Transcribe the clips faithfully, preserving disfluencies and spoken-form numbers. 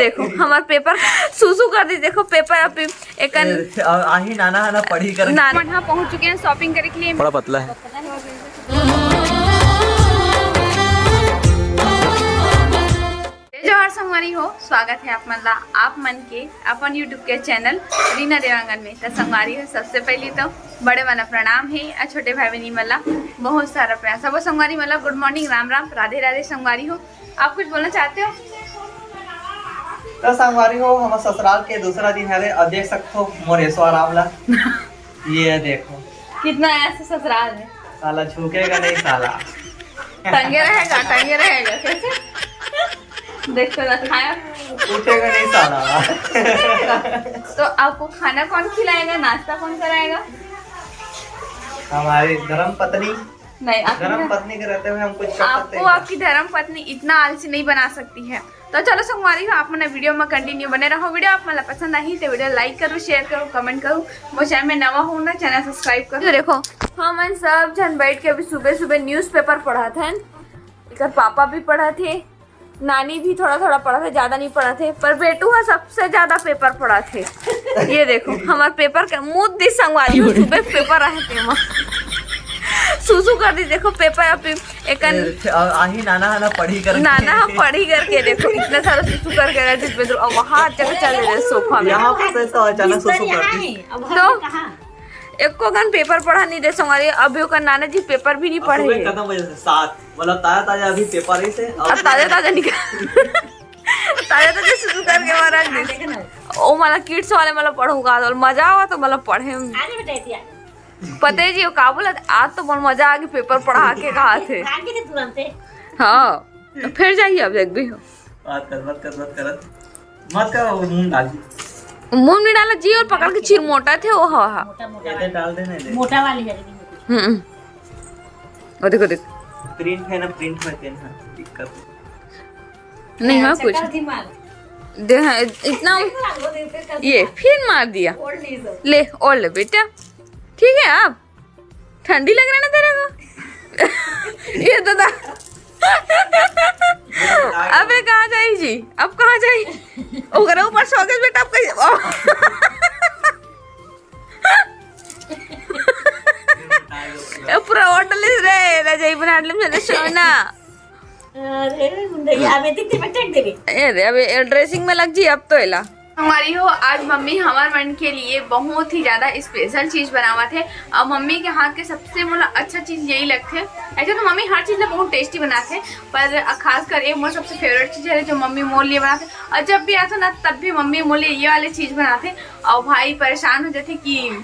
देखो, हमार पेपर सुसु कर दी। देखो, पेपर अब एकन ए, आ-, आही नाना है ना, पढ़ी कर। नाना, हम पहुंच चुके हैं शॉपिंग करे के लिए। बड़ा पतला है। जय जोहार संगवारी हो, स्वागत है आप मन ला, आप मन के अपन YouTube के चैनल रीना देवांगन में। त संगवारी हो, सबसे पहली तो बड़े मन ला प्रणाम है और छोटे भाई बहनी मन ला बहुत सारा प्यार। सब संगवारी मन ला गुड मॉर्निंग, राम राम, राधे राधे। संगवारी हो, आप कुछ बोलना चाहते हो? तो संगवारी हो, हम ससुराल के दूसरा दिन हरे और देख सकते हो मोर ऐसो आराम ला। ये देखो। कितना ऐसा ससुराल है। साला झुकेगा नहीं साला। टंगे रहेगा, टंगे रहेगा। कैसे? देख तो रखा है। उठेगा नहीं साला। तो आपको खाना कौन खिलाएगा, नाश्ता कौन कराएगा? हमारी धर्म पत्नी। नहीं, आपकी धर्म धर्म पत्नी के रहते हुए हम कुछ कर सकते आपको हैं क्या? आपकी धर्म पत्नी इतना आलसी नहीं बना सकती है। तो चलो संगवारी हो, आप मन वीडियो में कंटिन्यू बने रहो। वीडियो आप मन ला पसंद आही तो वीडियो लाइक करो, शेयर करो, कमेंट करो। मोर चैनल में नवा हो ना, चैनल सब्सक्राइब करो। तो देखो, हमन सब झन बैठ के अभी सुबह सुबह न्यूज़पेपर पढ़त हन। एकर पापा भी पढ़त हे, नानी भी थोड़ा थोड़ा पढ़त हे, ज्यादा नहीं पढ़त हे, पर बेटू ह सबसे ज्यादा पेपर पढ़त हे। ये देखो, हमार पेपर के मुंह दी संगवारी हो, सुबह पेपर आहे तेमा सुसु कर दी। देखो, पेपर अब एकन ए, आ-, आही नाना है ना, पढ़ी करके। नाना ह पढ़ी करके, देखो, इतना सारा सुसु करके रख दी बेदरू, अब वहां जगह चल रहे सोफा में। यहाँ पर से तो अचानक सुसु कर दी। तो एको कन पेपर पढ़ा नहीं दे संगवारी, अभी ओकर नाना जी पेपर भी नहीं पढ़े। सुबह कितना बजे से? सात। मतलब ताजा ताजा अभी पेपर ही से। अब ताजा ताजा निकाल, ताजा ताजा सुसु करके वहां रख दे। ओ मला किड्स वाले मला पढ़ूंगा, तो मजा आवा तो मला पढ़े में। पते जी, वो का बोलत, आज तो मोर मजा आ गई, पेपर पढ़ा के कहा थे। भाग गए थे तुरंत से। हाँ, तो फिर जाइए, अब देख भी हो। बात कर, बात कर, बात कर। मत कर, वो मुंह डाल दी। मुंह नहीं डाला जी, और पकड़ के चिरमोटा थे वो, हा, हा। मोटा, मोटा ये तो वाली। डाल देने दे। मोटा वाली है, लेकिन मोटी। हम्म। वो देखो, देखो। प्रिंट है ना, प्रिंट में पेन है, दिक्कत। नहीं, मैं अच्छा, कुछ कर दी मार। दे, हाँ, इतना वो दे, फिर कर दी ये मार। फिर मार दिया। ओढ़ ली सब। ले, ओढ़ ले बेटा। ठीक है, अब ठंडी लग रहा ना तेरे को? ये दादा। अबे कहाँ जाई जी? अब कहाँ जाई? ओकरे ऊपर सो गए बेटा, अब कहीं, ए, पूरा ओढ़ ले रे, रजाई बना ले मेरे सोना। अरे, मुंडा, ये अबे तित्ती पे टेक देबे। ए रे, अबे ड्रेसिंग में लग जी अब तो एला। संगवारी हो, आज मम्मी हमार मन के लिए बहुत ही ज्यादा स्पेशल चीज बनावत हे। और मम्मी के हाथ के सबसे मोला अच्छा चीज यही लगथे। ऐसे तो मम्मी हर चीज ला बहुत टेस्टी बनाथे, पर खासकर ये मोर सबसे फेवरेट चीज है जो मम्मी मोर लिए बनाथे। और जब भी आथे ना, तब भी मम्मी मोर लिए ये वाले चीज बनाथे। और भाई परेशान हो जाथे कि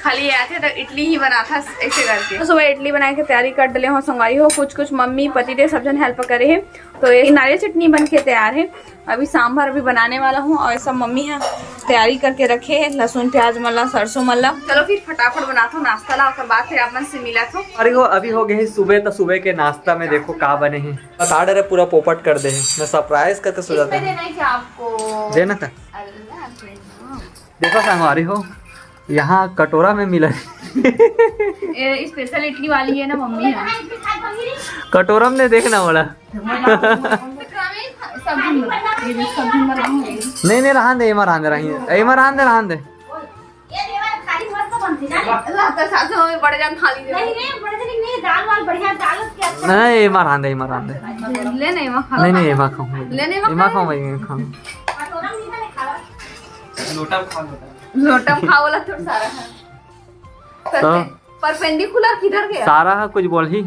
खाली आथे तो इडली ही बनाथा ऐसे करके। तो सुबह इडली बनाए के तैयारी कर डले हो संगवारी हो। कुछ कुछ मम्मी पति देव सब जन हेल्प करे हे। तो ये नारियल चटनी बन के तैयार है। अभी सांभर भी बनाने वाला हूँ और सब मम्मी है तैयारी करके रखे है, लहसुन प्याज मला सरसों मला। चलो फिर फटाफट बनाता हूँ नाश्ता ला, ओकर बाद फिर आप मन से मिला था। अरे हो, अभी हो गए सुबह, तो सुबह के नाश्ता में देखो का बने है। बता डरे पूरा पोपट कर दे है, मैं सरप्राइज करके सो जाता इसमें है। देना है क्या आपको? देना था। अल्लाह के नाम। देखो संगवारी हो, यहाँ कटोरा में मिला है। ए, स्पेशल इडली वाली है ना मम्मी है। कटोरा में देखना बड़ा। सब्जी में, ये देख, सब्जी में रहा है। नहीं, नहीं, रहन दे, एमा रहन दे, रही, एमा रहन दे, रहन दे। अल्लाह, तो सासू में बड़े जान थाली दे। नहीं, नहीं, बड़े जान नहीं, दाल वाल बढ़िया, दाल के अच्छा। नहीं, एमा रहन दे, एमा रहन दे। ले नहीं, एमा खा। नहीं, नहीं, एमा खाऊं। ले नहीं, एमा एमा खाऊं। खाऊं, एमा खाऊं। कटोरा में नहीं खावा। लोटा में खा, लोटा में। लोटा में खा वाला थोड़ा सारा है। तो? परपेंडिकुलर किधर गया? सारा है, कुछ बोल ही।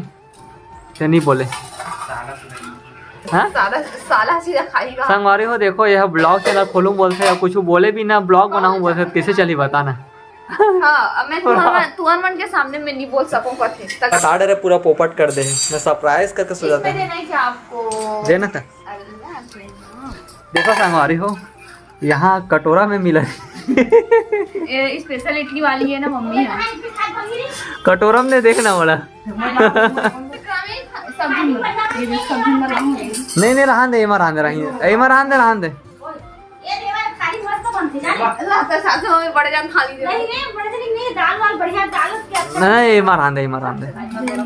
ते नहीं बोले। हाँ? साला, साला सीधा खाएगा। संगवारी हो, देखो, यह ब्लॉग चैनल खोलूं बोलते या कुछ बोले भी ना, ब्लॉग बनाऊं बोलते, तो कैसे चली बताना? हाँ, अब मैं तुहर मन, तुहर मन के सामने में नहीं बोल सकूं कथे। तक बता डरे पूरा पोपट कर दे है। मैं सरप्राइज करके सो जाता इसमें है। देना है क्या आपको? देना था। अल्लाह के नाम। देखो संगवारी हो, यहाँ कटोरा में मिला है। ए, स्पेशल इडली वाली है ना मम्मी है। कटोरा में नहीं देखना बड़ा। सब्जी में, ये देख, सब्जी में रहा है। नहीं, नहीं, रहन दे, एमा रहन दे, रही, एमा रहन दे, रहन दे। अल्लाह, तो सासू में बड़े जान थाली दे। नहीं, नहीं, बड़े जान नहीं, दाल वाल बढ़िया, दाल के अच्छा। नहीं, एमा रहन दे, एमा रहन दे।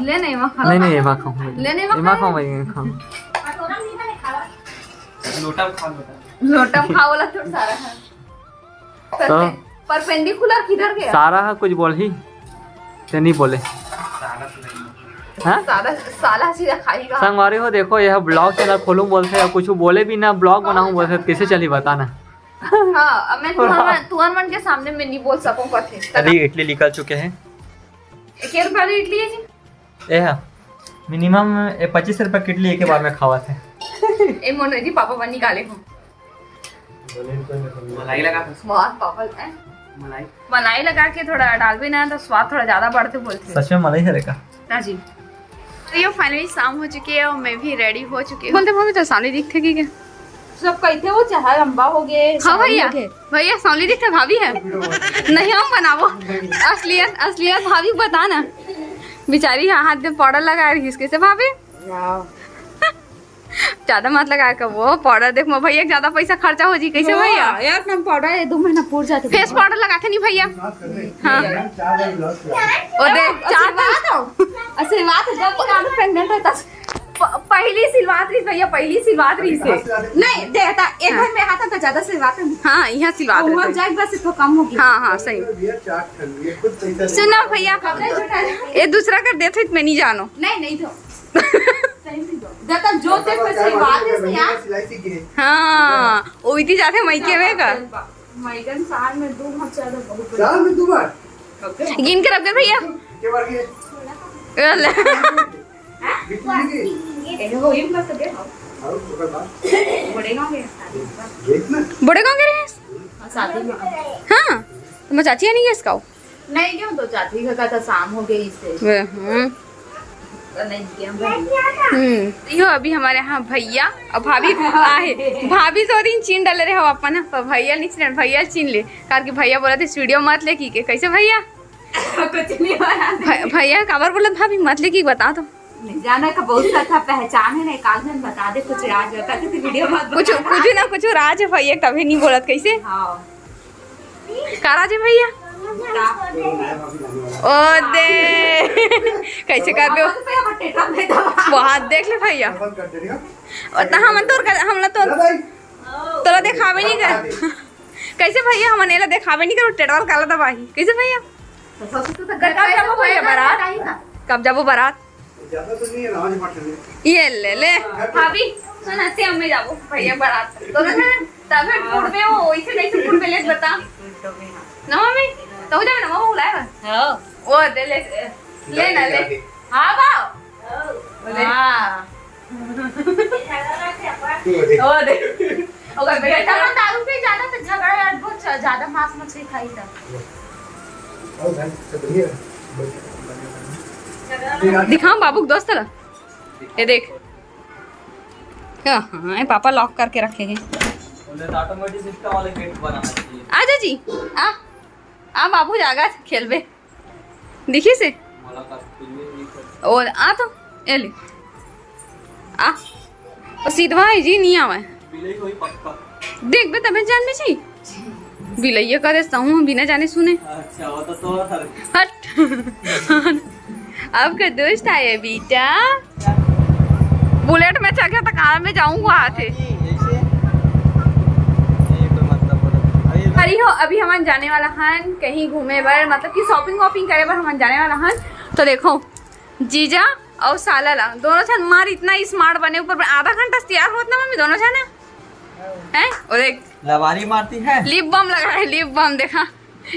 ले नहीं, एमा खा। नहीं, नहीं, एमा खाऊं। ले नहीं, एमा एमा खाऊं। खाऊं, एमा खाऊं। कटोरा में नहीं खावा। लोटा में खा, लोटा में। लोटा में खाओ वाला तो सारा है। तो? परपेंडिकुलर किधर गया? सारा है, कुछ बोल ही ते नहीं बोले। साला, साला सीधा खाएगा। संगवारी हो, देखो, यह ब्लॉग चैनल खोलूं बोलते हैं, कुछ बोले भी ना, ब्लॉग बनाऊं बोलते हैं, कैसे चली बताना? हाँ, अब मैं तुहर मन, तुहर मन के सामने में नहीं बोल सकूं कथे। अरे, इडली निकल चुके हैं। एक रुपया वाली इडली है जी। ए हा, मिनिमम ए पच्चीस रुपया के इडली एक बार में खावत है। ए मोनो जी, पापा बनी गाले हो। मलाई लगा था। बहुत पापा है। मलाई। मलाई लगा के थोड़ा डालबे ना, तो स्वाद थोड़ा ज्यादा बढ़ते बोलते हैं। सच में मलाई है रे का? हाँ जी। तो ये फाइनली शाम हो चुकी है और मैं भी रेडी हो चुकी हूँ। बोलते मम्मी तो सामने दिखते की क्या? सब कहते वो चाहे लंबा हो गए, हाँ भैया, भैया सामने दिखते भाभी है। नहीं, हम बनाबो। असलियत, असलियत भाभी बता ना। बेचारी हाथ में पाउडर लगा रही इसके से भाभी। ज्यादा मत लगा के वो पाउडर, देख, मोर भैया के ज्यादा पैसा खर्चा हो जी। कैसे भैया? यार, नाम पाउडर है, दो महीना पूर जाते। फेस पाउडर लगाते नहीं भैया। हाँ। ओ दे, चार आशीर्वाद हो। आशीर्वाद हो, जब पुराना प्रेग्नेंट होता। प-, पहली सिलवात रही भैया, पहली सिलवात रही से। नहीं, देता, एक घर में हाथ तो ज्यादा सिलवात है। हाँ, यहाँ सिलवात वहाँ रही। जाए बस तो कम होगी। हाँ, हाँ, सही। सुनो भैया, ये दूसरा कर देते तो मैं नहीं जानो। नहीं, नहीं तो। देखो, जो तेरे पे सिलवा दे से यार। हाँ, वो इतनी जाते मइके में का। मइकन साल में दो बार, ज्यादा बहुत। साल में दो बार? गिन के रख दे भैया। के बार के? ए ले। बिट्टू जी के? ए, वो ये मत दे। और ओकर बाद? बड़े गांव गए। देख ना। बड़े गांव गए रहे? हाँ, शादी में। हाँ, तो मैं चाची नहीं गए इसका। नहीं, क्यों तो चाची घर का तो शाम हो गई इससे। वे, हम्म। तो नहीं किया हम। हम्म, यो अभी हमारे यहाँ भैया और भाभी आहे। भाभी तो दिन चीन डाले रहे हो अपन, पर भैया नहीं चीन, भैया चीन ले। कार के भैया बोला थे वीडियो मत ले की के। कैसे भैया? कुछ नहीं हो रहा। भ-, भैया काबर बोलत भाभी मत ले की, बता तो। नहीं जाना का बहुत सा था, पहचान है ना, एक आध जन बता दे कुछ राज, बता के तो वीडियो मत कुछ, बना। कुछ ना कुछ राज है भैया, तभी नहीं बोलत। कैसे? हाँ। का राज है भैया? का? ओ दे। कैसे कर दो? वो हाथ देख ले भैया। और तो हम तो, हम लोग तो तोला देखावे नहीं कर। कैसे भैया, हमन एला देखावे नहीं करो, टेटवाल काला दबाही। कैसे भैया? तो कब जाबो भैया बारात? कब जाबो बारात? ज्यादा तो नहीं है, राज मठ में। ये ले ले। भाभी, सुन, हंसी हमें जाबो भैया बारात। तो ना, तब फिर पूर्वे वो वैसे नहीं से पूर्वे ले बता। ना मम्मी, तो हो जाए ना, मम्मी बुलाए ना। हाँ। वो दे ले, ले ना ले। हाँ, बाप। हाँ। ओ दे। ओकर बेटा मन दारू पी जादा त झगड़ा यार बहुत च-, जादा मांस मछली खाई त। दिखाओ बाबू के दोस्त ला। ये देख। हाँ, हाँ, ये पापा लॉक करके रखे हैं। उन्हें तो ऑटोमेटिक सिस्टम वाले गेट बनाना चाहिए। आजा जी, आ, आ बाबू जागा खेलबे। दिखिस हे? ओ, आ तो, ए ले। आ। ओ सीधवा हे जी, नहीं आवे। बिलई होई पक्का। देखबे तबे जानबे जी। बिलैया करे सहू बिना जाने सुने। अच्छा, वो तो तोर हर। हट। आपका दोस्त आया बेटा। बुलेट में चढ़ गया तो कार में जाऊंगा हाथे। ऐसे? नहीं, कोई मतलब बोलो। अरे, अरे हो, अभी हमन जाने वाला हन कहीं घूमे बर, मतलब कि शॉपिंग वॉपिंग करे बर हमन जाने वाला हन। तो देखो, जीजा और साला ला दोनों झन मार इतना स्मार्ट बने, ऊपर में आधा घंटा से तैयार होत ना मम्मी दोनों झन, हैं? और देख, लवारी मारती है। लिप बाम लगा है, लिप बाम देखा।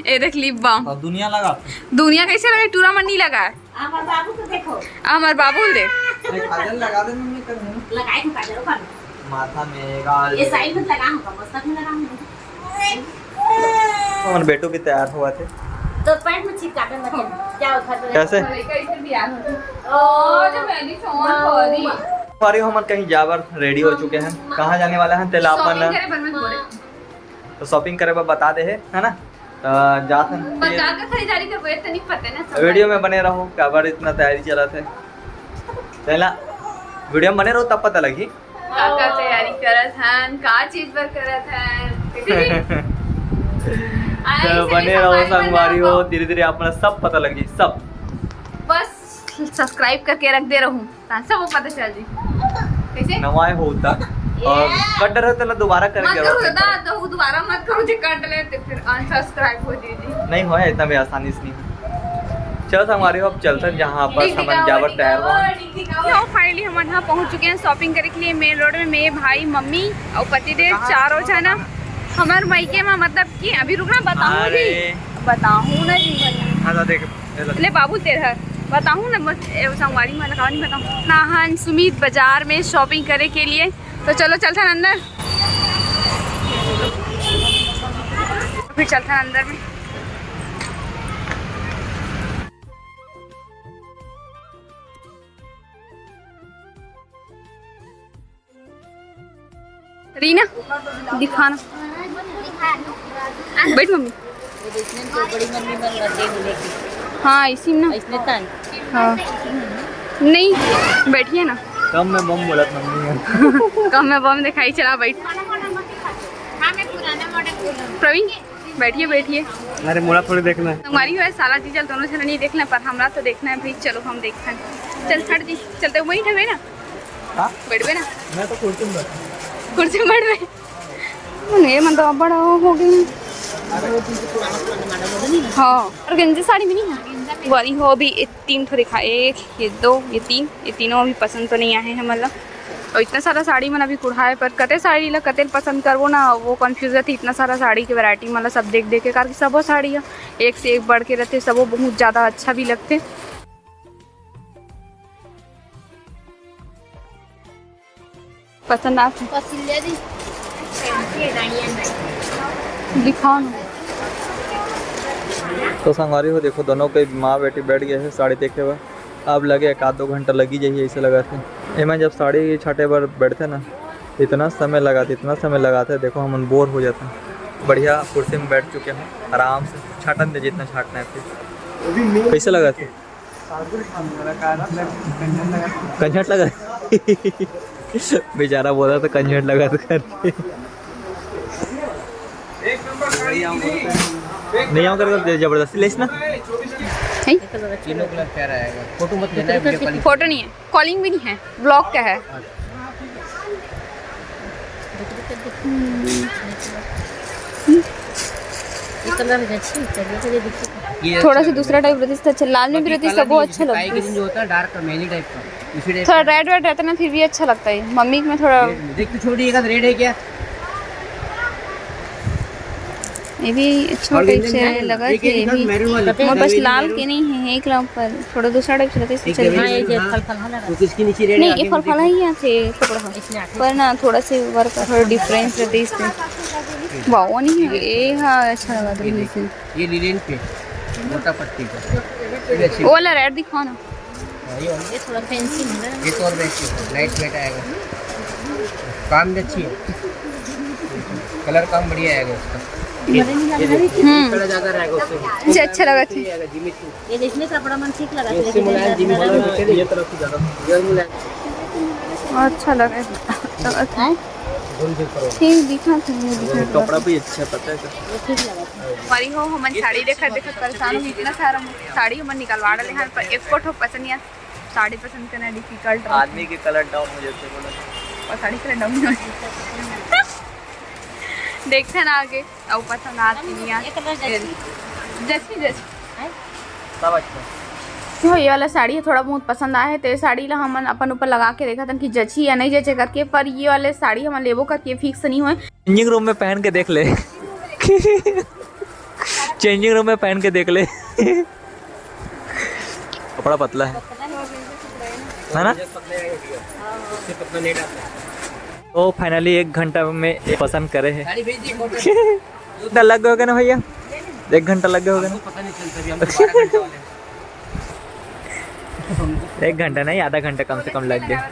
ए देख लिप बाम। और दुनिया लगा। दुनिया कैसे लगे? टूरा मन नहीं लगा। हमार बाबू को देखो। हमार बाबू दे। अरे काजल लगा दे मम्मी कर। लगाए थे काजल ऊपर। माथा में, गाल ये में। साइड में लगा होगा, मस्तक में लगा होगा। हमार बेटो भी तैयार हुआ थे। तो पैंट में चिपका के रखे। क्या उठा तो कैसे? कैसे भी आ। ओ, जो मैंने छोड़ दी। हमारे हमन कहीं जाबर रेडी हो चुके हैं। कहाँ जाने वाला है? तेला अपन शॉपिंग करे बर मत बोले। तो शॉपिंग करे बर बता दे हे, है ना? तो जात हन। बाजार का खरीदारी करबो, ये तो नहीं पता ना सब। वीडियो में बने रहो, काबर इतना तैयारी चलत है। पहला वीडियो में बने रहो, तब पता लगी। का, का तैयारी करत हन, का चीज बर करत हन, ठीक है जी? तो बने रहो संगवारी हो, धीरे-धीरे आप मन ला सब पता लगी, सब। बस सब्सक्राइब करके रख दे रहूं। हाँ, सब वो पता चल जी। कैसे? नवाए होता। और कट रहे तो दोबारा करके मत करो दादा, तो दोबारा मत करो जी, कट लेते फिर अनसब्सक्राइब हो जी। नहीं होय इतना भी आसानी से नहीं। चलो संगवारी हो, अब चलते हैं जहाँ बस हमन जावर तैयार हुआ। तो फाइनली हम यहाँ पहुँच चुके हैं शॉपिंग करे के लिए मेन रोड में। मैं, भाई, मम्मी और पतिदेव, चारों जना। हमार मायके में, मतलब कि अभी रुकना, बताऊँ जी, बताऊँ ना जी। हाँ, तो देख, ले बाबू तेरा बताऊँ ना, बस ए, संगवारी में लगाओ, नहीं बताऊँ। नाहन सुमित बाजार में शॉपिंग करे के लिए, तो चलो चलते हैं अंदर, फिर चलते हैं अंदर में। रीना, दिखाना। बैठ मम्मी। ये देखने में तो बड़ी मम्मी मन लगे मिले की। हाँ, इसी में ना। इसने तान। हाँ। नहीं, बैठिए ना। कम में बम बोलत मम्मी है। कम में बम दिखाई, चला बैठ। प्रवीण, बैठिए, बैठिए। अरे, मोला थोड़ी देखना है। हमारी है साला जीजल दोनों जने नहीं देखना, पर हमरा तो देखना है भाई। चलो हम देखते हैं। चल हट जी, चलते वहीं ठहरे ना। हाँ? बैठबे ना। मैं तो कुर्सी में बैठा। कुर्सी में बैठबे। नहीं, मन तो बड़ा हो गई। हाँ, और गंजी साड़ी भी नहीं है। वाली हो अभी ये तीन ठो दिखा, एक, ये दो, ये तीन, ये तीनों अभी पसंद तो नहीं आए हैं मतलब। और इतना सारा साड़ी मन अभी कुढ़ाए, पर कते साड़ी ला कते पसंद करबो ना, वो कंफ्यूज रहती। इतना सारा साड़ी के वैरायटी मतलब सब देख देख के, कारण सबो साड़ी ह एक से एक बढ़ के रहते, सबो बहुत ज्यादा अच्छा भी लगते। पसंद आथे। पसंद ले दी। दिखाओ ना। तो संगवारी हो, देखो, दोनों के माँ बेटी बैठ गए हैं साड़ी देखे बर। अब लगे एक आध दो घंटा लगी जाही, ऐसे लगत हे। एमा जब साड़ी छाटे बर बैठथे ना, इतना समय लगाथे, इतना समय लगाथे, देखो, हमन बोर हो जाथन। बढ़िया कुर्सी में बैठ चुके हैं, आराम से छाटन दे जितना छाटना है। फिर कैसे लगत हे? कंझट लगा। बेचारा बोला तो कंझट लगा तो कर। नहीं आओ कर जबरदस्ती लेस ना। हैं? तीनों कलर प्यारा आएगा। फोटो मत लेना है, वीडियो कॉलिंग। फोटो नहीं है, कॉलिंग भी नहीं है, ब्लॉग का है। ये कलर है, अच्छी निकल रही है, ये देखिए। ये थोड़ा अच्छा सा लग दूसरा रहा है। टाइप रहती तो अच्छा, लाल में भी बाकी रहती काला सबको नहीं, अच्छा जैसे काई लगता। ग्रीन जो होता है, डार्क मेहंदी टाइप का, उसी टाइप थोड़ा का। रेड वेड रहता ना, फिर भी अच्छा लगता है। मम्मी में थोड़ा रेड में। देख तो छोटी, एक आध रेड है क्या? ये भी अच्छा और टाइप इंजन से जाएगा। लगा एक, थे एक ये भी। मैरून वाली, और बस मैरून लाल वाली। के नहीं है, एक लाल पर थोड़ा दूसरा टाइप से रहता है, इससे एक चल जमीन हाँ, ये वाली, जो हाँ। फल फल ना लगा। तो इसकी नीचे रेड नहीं, आगे ये फल में फल देख। ही आते कपड़ा। इसमें आते। पर ना थोड़ा से वर्क का थोड़ा डिफरेंस रहता है इसमें। वाह, वो नहीं है, ये हाँ अच्छा लगा था ये इसमें। ये लिनेन पे मोटा पत्ती का। ये अच्छी वो वाला रेड दिखाओ ना। हाँ, ये वाला। ये थोड़ा फैंसी है ना। ये तो और बेस्ट है, लाइट वेट आएगा, काम भी अच्छी है, कलर काम बढ़िया आएगा उसका। ये, ये देखिए, हम्म। कलर ज़्यादा रहेगा उससे। मुझे अच्छा लगा था। ये आएगा, जिमी चू। ये देखने का बड़ा मन ठीक लगा ये था, इससे लेकिन मुलायम, जिमी चू। ये तरफ से ज़्यादा। ये मुलायम। अच्छा लगा था। ठीक दिखा था, ये दिखा था। कपड़ा भी अच्छा, पता है सर। ये ठीक लगा था। हमारी हो, हमन साड़ी देखत देखत परेशान हो, इतना सारा साड़ी हमन निकलवा डाले हैं, पर एको ठो पसंद नहीं आया। साड़ी पसंद करना डिफिकल्ट रहता है। आदमी के कलर डाउन हो जाते हैं, बोलो। और साड़ी कलर डाउन हो जाते हैं। देखते हैं ना आगे, अब पसंद आती नहीं आती। ये कलर जची। जची, जची। हैं? सब अच्छा। तो ये वाला साड़ी थोड़ा बहुत पसंद आया है, तो ये साड़ी ला हमन अपन ऊपर लगा के देखत हन कि जची या नहीं जचे करके, पर ये वाले साड़ी हमन लेबो करके फिक्स नहीं होय। चेंजिंग रूम में पहन के देख ले। चेंजिंग रूम में पहन के देख ले। कपड़ा पतला है, है ना? तो फाइनली एक घंटा में पसंद करे है। इतना लग गए होगे ना भैया, एक घंटा लग गए होगे ना। एक घंटा नहीं, आधा घंटा कम से कम लग गया।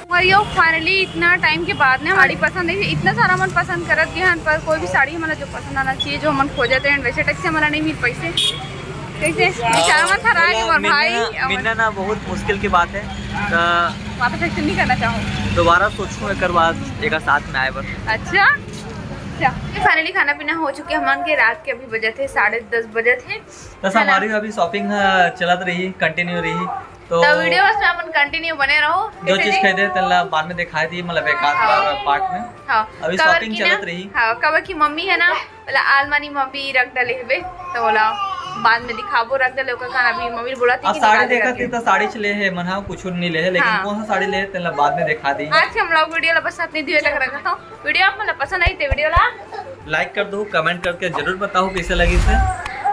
और यो फाइनली इतना टाइम के बाद ने हमारी पसंद है, इतना सारा मन पसंद करत गए हैं, पर कोई भी साड़ी हमारा जो पसंद आना चाहिए, जो मन खोजत हैं, वैसे टाइप से हमारा नहीं मिल पाइसे। कैसे बेचारा मन थरा के मोर भाई, मिलना, और मिलना ना बहुत मुश्किल की बात है। तो वापस ऐसे नहीं करना चाहूँ। दोबारा सोचूं एक बार बाद एक साथ में आए बर। अच्छा, अच्छा। फाइनली खाना पीना हो चुके हमन के, रात के अभी बजे थे साढ़े दस बजे थे। तो है ना? हमारी अभी शॉपिंग, हाँ, चलत रही, कंटिन्यू रही। तो तो वीडियो बस में अपन कंटिन्यू बने रहो। जो चीज खरीदे तेला बाद में दिखाई दी, मतलब एक आध बार पार्ट में। हाँ, अभी shopping चलत रही। हाँ, कबर की मम्मी है ना, बोला आलमारी में भी रख डले हवे, तो बोला बाद में दिखाबो, रख डले ओकर कारण। अभी मम्मी बोला थी अब कि साड़ी देखा थी तो साड़ी ले हे मन हा, कुछ नहीं ले हे, लेकिन हाँ। कौन सा साड़ी ले हे तेला बाद में दिखा दी। आज के हम लोग वीडियो ला बस इतनी देर तक रखा था। वीडियो आप मतलब पसंद आई तो वीडियो ला लाइक कर दो, कमेंट करके जरूर बताओ कैसे लगी से।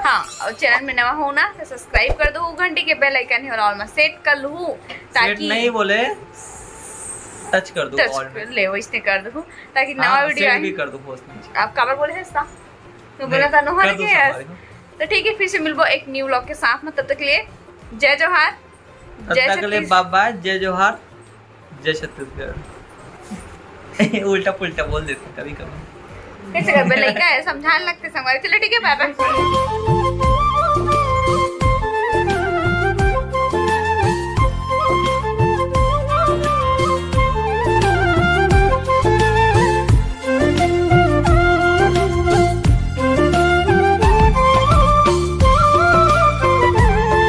हाँ, और चैनल में नवा हो ना तो सब्सक्राइब कर दो, घंटी के बेल आइकन है ऑल में सेट कर लूँ ताकि नहीं बोले टच कर दो, टच कर ले वैसे कर दो ताकि नवा वीडियो भी कर दो। आप काबर बोले है इसका? तो बोला था नोहर के। तो ठीक है, फिर से मिलबो एक न्यू व्लॉग के साथ में। तब तक के लिए जय जोहार, जय छत्तीसगढ़। बाय बाय, जय जोहार, जय छत्तीसगढ़। उल्टा पुल्टा बोल देते कभी कभी। कैसे कर लड़का है, समझाने लगते संगवारी। चलो ठीक है, बाय बाय।